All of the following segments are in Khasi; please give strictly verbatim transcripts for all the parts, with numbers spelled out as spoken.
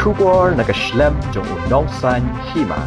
Khubor na ka shlem jong u nongsan hima.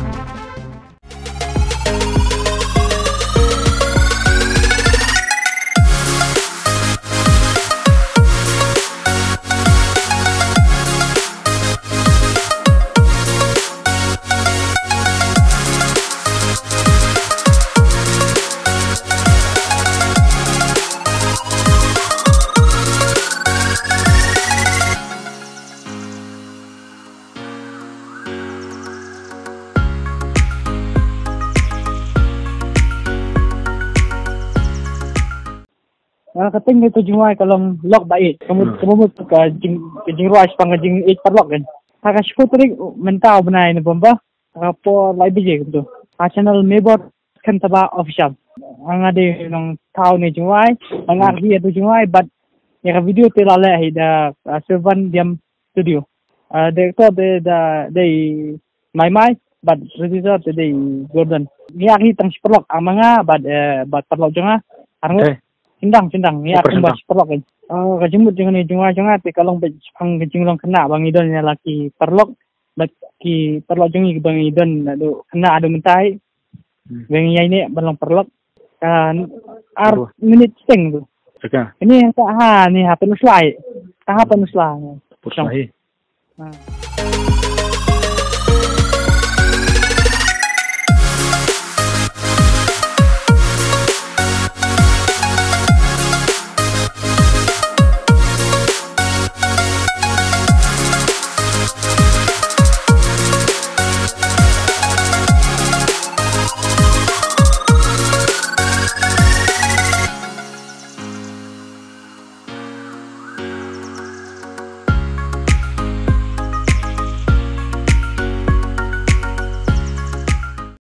Ah, ka teng ka tu jingwai ka long lok ba ïeit. Ka mut, hmm, ka mut ka jing, ka jingrwai shaphang ka jingïeit paralok kan. Ha ka shiphew tarik mynta u bnai November. Ha ka por lai baje kumtu. Ha channel Mebor Khyntaba Official. Nga dei nongthaw ne jingwai, nga, hmm, arhi ïa tu jingwai, bad ïa ka video te la leh hi da, ah, Seven Diam Studio. Ah, director te da dei Mai Mai, bad realizer te dei Gordon. Ngi arhi tang shi paralok, ah, ma nga, bad, eh, bad paralok jong nga. Arngut. Okay. Shindang, shindang. Ngi, eh, arhi tang ba shi paralok kan. Ah, ka jingmut jong nga ne jingwai jong nga te ka long ba shaphang ka jinglong khynnah ba ngi don ïa la ki paralok. Bad ki paralok jong ngi ba ngi don naduh khynnah haduh mynta. Hmm. Ba ngi ïaineh ban long paralok. Kan ar, oh, minit shiteng tu. Saka. Ini ha, ha, ni ha Pynursla. Ha, ha Pynursla. Pynursla. Ha.